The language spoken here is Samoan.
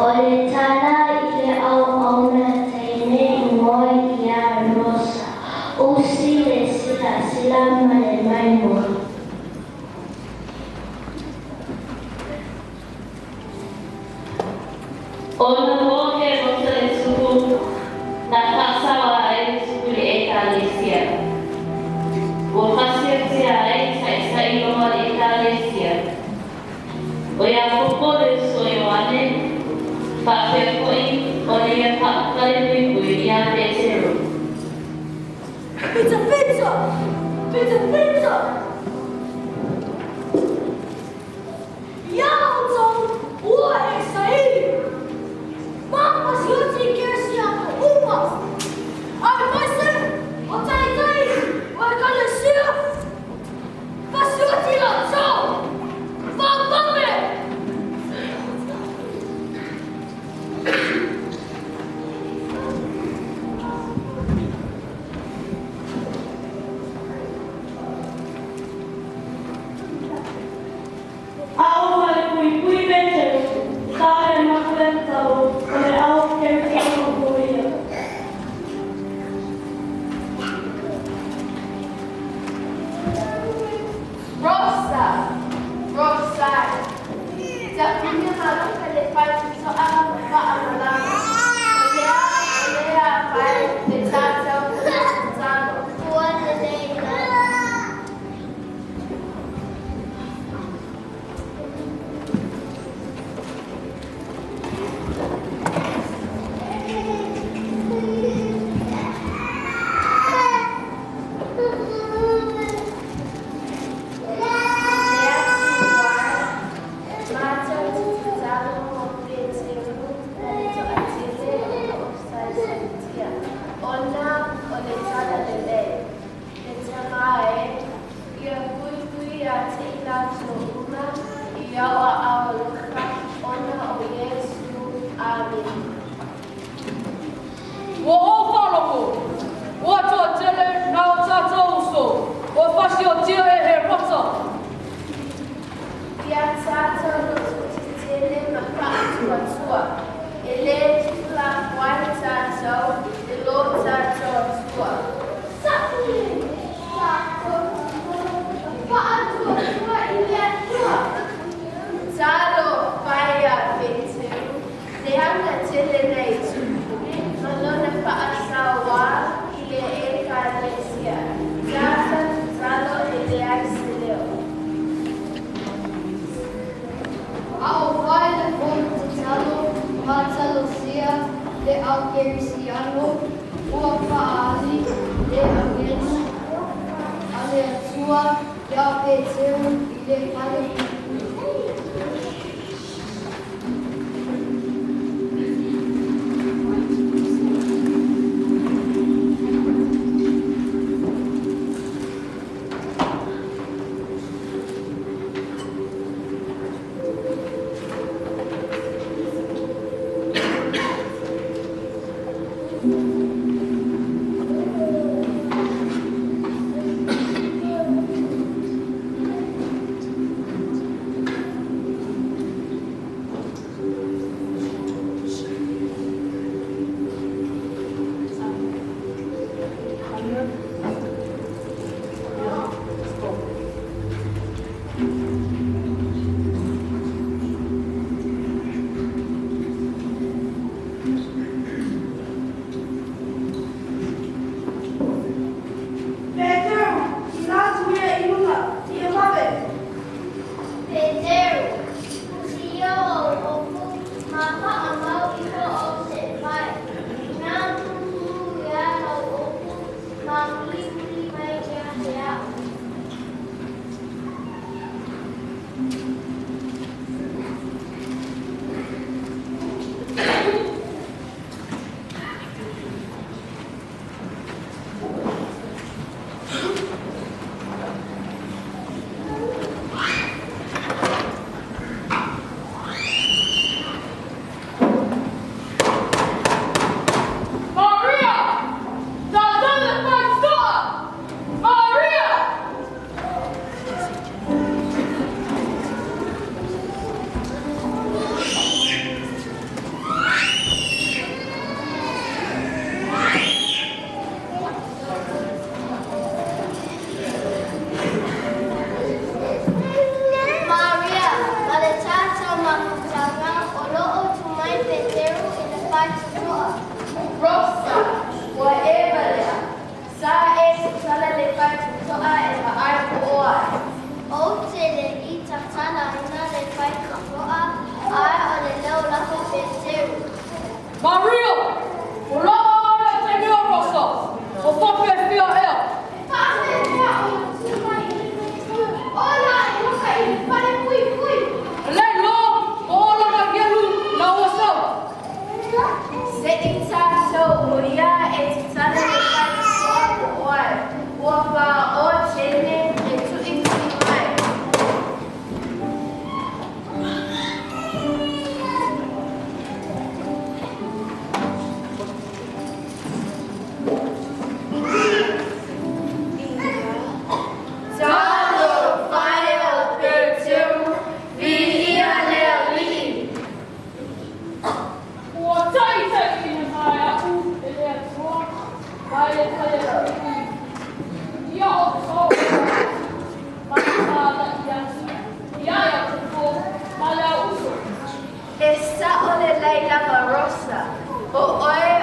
O le tala i le auauna teine ingoa ia Rosa, usi le silasila ma le maimoa. Ona ua Herosa le suku na faasaoa ai le suku i le Ekalesia. Ua faasiotia ai taitailoa le Ekalesia. O Iakopo le uso a Ioane, faapea foi ona ia faafalepuipui ia Peteru. Pizza, pizza! Pizza, pizza! Iā outou ua e saili. Ma pasioti kerisiano uma. Aemaise o taitai o Ekalesia, pasioti latou, vavave. A o Falepuipui Peteru, tā le makua tatalo o le ao kerisiano o ia. Rosa, Rosai, Tapuni maloka le faitotoaga ma faamalama, o lea o lea fai le tatou tatalo. Ua lelei lava. Le Atua, matou te tatalo mo Peteru ma le toatele o lo o saisaitia, ona o le talalelei. Le Tama e, ia puipui ia te i latou uma i ou aao alofa, ona o Iesu. Amene. Ua ou faalogo, ua toatele nā o tātou uso ua fasiotia e Herota. Ia tātou loto tetele ma faatuatua, e lē tuulafoai tātou i lo tātou Atua. Saʻi tātou faatuatua i le Atua. Talofa ia Peteru, le aga tele nei tupu, ma lona faasaoa i le Ekalesia. Tata tatalo e leai se leo. A o fai le fono tatalo ma talosia le au kerisiano ua faaali le agelu a le Atua iā Peteru i le fale puipui. faitotoa. Rosa, ua e valea. Sa e tatala le faitotoa e vaai po o ai. Ou te le i tatalaina le faitotoa, ae o le leo lava o Peteru. Maria, ua laʻa le taimi o Rosa, ua faapefea ea? E faapefea ona tu mai i le ola e maka i le falepuipui? E leai la, ua ola na agelu ina ua sau. Se i tatou o ia e tatala le faitotoa po o ai. Ua paʻo Jane le tuʻituʻi mai. Talofa e o Peteru, viia le Alii. Ua taʻitaʻiina mai aʻu e le Atua mai le falepuipui. Ia outou e ma le tālaʻi atu ia ia Koko ma le au uso. E saʻo lelei lava Rosa, ʻo ʻoe.